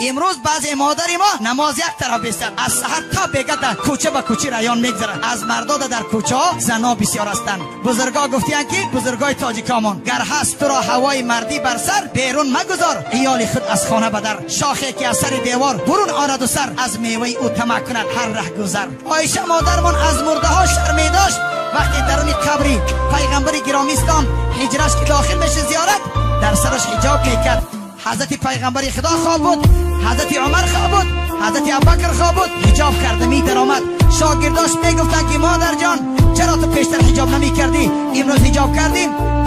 Имрӯз баъзе модари мо намоз як тараф бистад, аз саҳар то бега дар кӯча ба кӯча раён мегзарад. Аз мардода дар кӯчаҳо зано бисёр ҳастанд. Бузургҳо гуфтиянд ки бузургҳои тоҷикамон, гар ҳаст туро ҳавои мардӣ бар сар, берун магузор иёли худ аз хона ба дар. Шохе ки аз сари девор бурун ораду сар, аз меваи ӯ тамаъ кунад ҳар раҳгузар. Оиша модармон аз мурдаҳо шарм медошт. Вақте даруни қабри пайғамбари гиромӣ ислом ҳиҷраш ки дохил мешид зиёрат, дар сараш ҳиҷоб мекард. Ҳазрати пайғамбари худо хоб буд, ҳазрати умар хоб буд, ҳазрати абубакр хоб буд, ҳиҷоб карда медаромад. Шогирдош мегуфтанд ки модарҷон, чаро ту пештар ҳиҷоб намекардӣ, имрӯз ҳиҷоб кардӣ?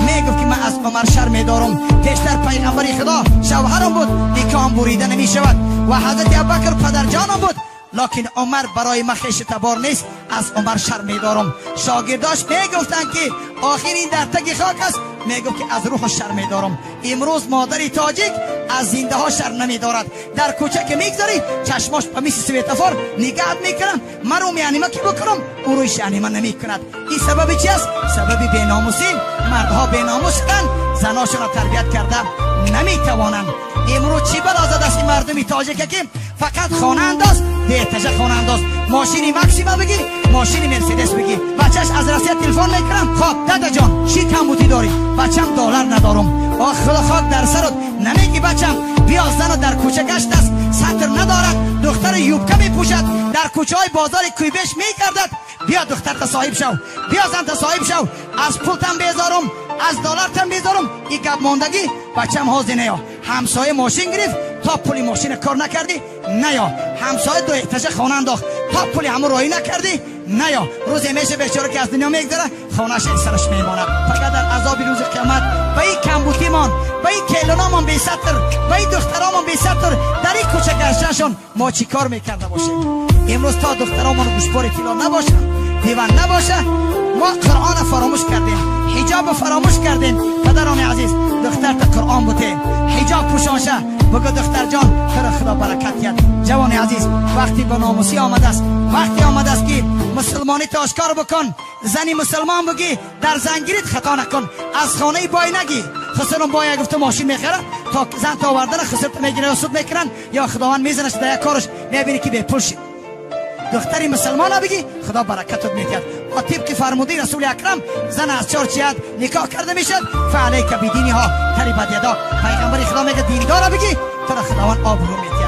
Мегуфт ки ман аз умар шарм медорам. Пештар пайғамбари худо шавҳарам буд, никоҳам бурида намешавад, ва ҳазрати абубакр падарҷонам буд, локин умар барои ман хешу табор нест, аз умар шарм медорам. Шогирдош мегуфтанд ки охир ин дар таги хок аст, мегуфт ки аз рӯҳу шарм медорам. Имрӯз модари тоҷик аз зиндаҳо шарм намедорад. Дар кӯча ки мегзарӣ, чашмош ба мисли светофор нигаҳат мекунам, ман рӯ меанима ки бикунам, ӯ рӯи шаънима намекунад. Ин сабаби чи аст? Сабаби беномусӣ. Мардҳо беномус шуданд, заношонро тарбият карда наметавонанд. Имрӯз чӣ бало задааст ин мардуми тоҷика ки фақат хона андоз, деҳташа хона андоз, мошини Максима бигир, мошини Мерседес бигир. Бачаш аз Россия телефон мекунам, хоб дадаҷон, чӣ камбудӣ дорӣ? Бачам доллар надорам. Ох худо хок дар сарот, намегӣ бачам, биё зану дар кӯча гаштааст, сатр надорад, духтари юбка мепӯшад, дар кӯчаҳои бозори Куйбеш мегардад. Биё духтарта соҳиб шав, биё занта соҳиб шав, аз пултам безорум, аз доллартам безорум. И гап мондагӣ бачам ҳозир неё. Ҳамсоя мошин гирифт, то пули мошина кор накардӣ наё. Ҳамсоя ду этажа хона андохт, то пули ҳамон роҳӣ накардӣ наё. Рӯзе меша бечора ки аз дунё мегзара, хонааш сараш мемонад. Фақат дар азоби рӯзи қиёмат ба ин камбутимон, ба ин келиномон бесатр, ба ин духтаромон бесатр, дар ин кӯча гаштаншон мо чӣ кор мекарда бошем? Имрӯз то духтаромон гӯшбори тилло набошанд, диван набоша, мо Қуръонро фаромӯш кардем, ҳиҷобро фаромӯш кардем. Падарони азиз, духтарта Қуръон буте, ҳиҷоб пӯшонша, бигӯ духтарҷон, туро худо баракат диҳад. Ҷавони азиз, вақти ба номусӣ омадааст, вақте омадааст ки мусулмониро ошкор бикун, зани мусулмон бигӣ, дар зангирит хато накун, аз хонаи бой нагӣ. Хусурум бой гуфта мошин мехарад, то зан то овардана хусурта мегирад ё суд мекунанд, ё худованд мезанаш дар як кораш, мебинӣ ки бепул шид. Духтари мусулмона бигӣ, худо баракатот медиҳад. Ва тибқи фармудаи расули акрам, зан аз чор ҷиҳат никоҳ карда мешавад. Фаалайка бидиниҳо тарибат ядо. Пайғамбари худо мегӯяд диндора бигӣ, туро худованд обрӯ медиҳад.